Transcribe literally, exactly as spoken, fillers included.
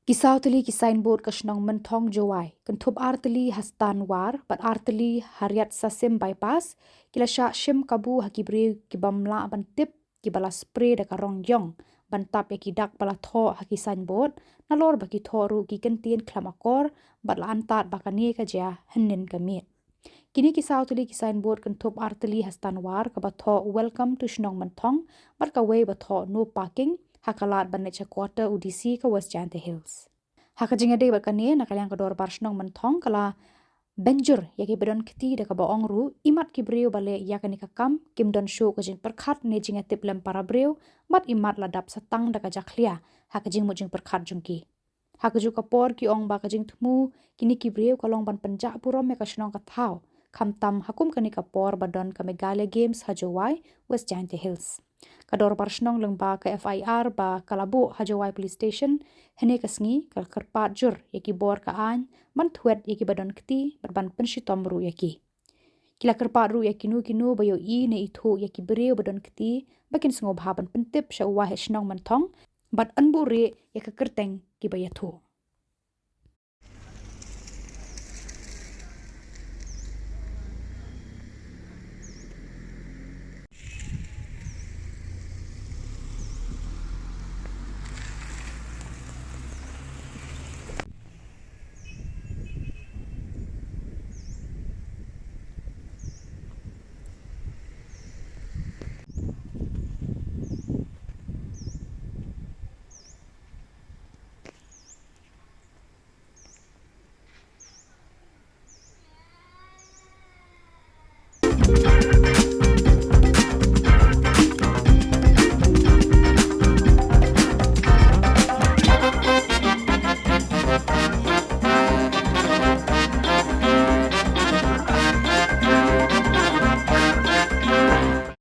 Ki saw tylli ki signboard ka shnong Mynthong Jowai, kynthup ar tylli ha Stand War bad ar tylli ha Riat Sasim Bypass, ki la shah shim kabu ha ki briew ki bym lah ban tip, kiba la spray da ka rong ïong ban tap ïa ki dak ba la thoh ha ki signboard, nalor ba ki thoh ruh ki kyntien khlem akor, bad la antad ba kane ka jia hynnin ka miet. Kine ki saw tylli ki signboard kynthup ar tylli ha Stand War kaba thoh Welcome to Shnong Mynthong, bad kawei ba thoh No Parking, ha ka lad ban leit sha quarter u D C ka West Jaintia Hills. Ha ka jingïadei bad kane, na ka liang ka Dorbar Shnong Mynthong ka la bynjur ïa kiba don kti da kaba ong ruh, imat ki briew ba leh ïa kane ka kam kim don shuh ka jingpyrkhat ne jingïatiplem para briew, bad imat la dap satang da ka jakhlia ha ka jingmut jingpyrkhat jong ki. Ha kajuh ka por ki ong ba ka jingthmu kine ki briew ka long ban pynjah burom ïa ka shnong ka thaw, khamtam ha kum kane ka por ba don ka Meghalaya Games ha Jowai, West Jaintia Hills. Ka Dorbar Shnong lyngba ka F I R ba ka la buh ha Jowai Police Station hynne ka sngi, ka la kyrpad jur ïa ki bor ka aiñ ban thwet ïa kiba don kti bad ban pynshitom ruh ïa ki. Ki la kyrpad ruh ïa kino kino ba ïohi ne ithuh ïa ki briew ba don kti, ba kin sngewbha ban pyntip sha u Waheh Shnong Mynthong bad yn buhrieh ïa ka kyrteng kiba ïathuh.